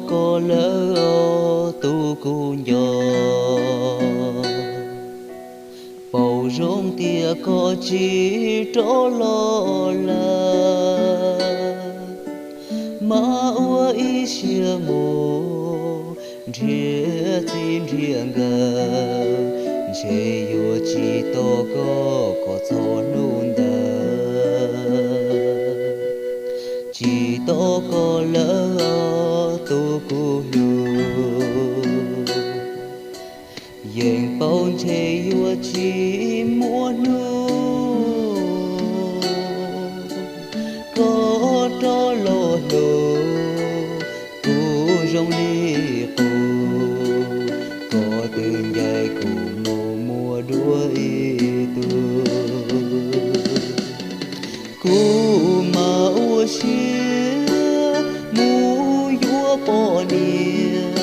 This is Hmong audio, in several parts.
koj lawm os tus kuv nco, paub zoo tias koj tsis rov los lawm, mas ua ib siab mus nrhiav txij nrhiav nkawm, ntshe yuav tsis tau koj kom txog hnub ntawd. Tsis tau koj lawm os tus kuv hlub, yeej paub ntshe yuav tsis muaj hnub koj rov los hlub kuv zoo li qub. Koj twb ncaim kuv mus muaj dua ib tug, kuv mas ua siab mus yuav poj niam.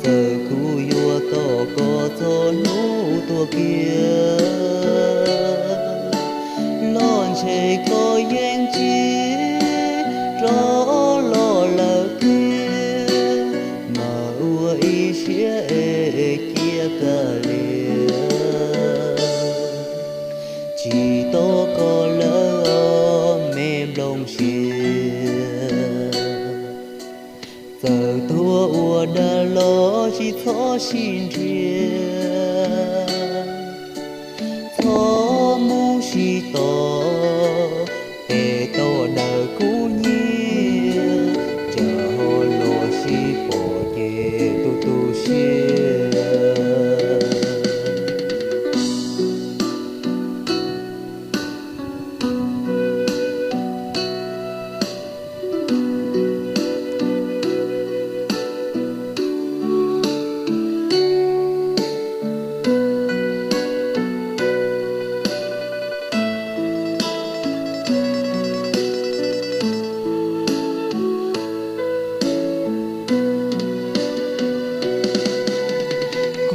Txawm kuv yuav tos koj txog hnub tuag kiag los ntshe koj yeej tsis rov los lawm tiag, mas ua ib siab es cia kawg li. Tsis tau koj lawm os me nplooj siab, txawm tuag ua dab los tsis txhob sib nrhiav, txhob mus sib tos, peb tau dawm kuv nyiam, tsam ho los sib pom ces tu tu siab.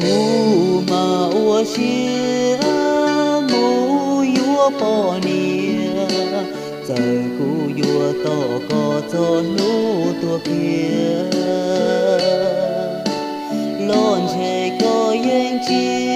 Kuv mas ua siab mus yuav poj niam, txawm kuv yuav tos koj txog hnub tuag kiag los ntshe koj yeej tsis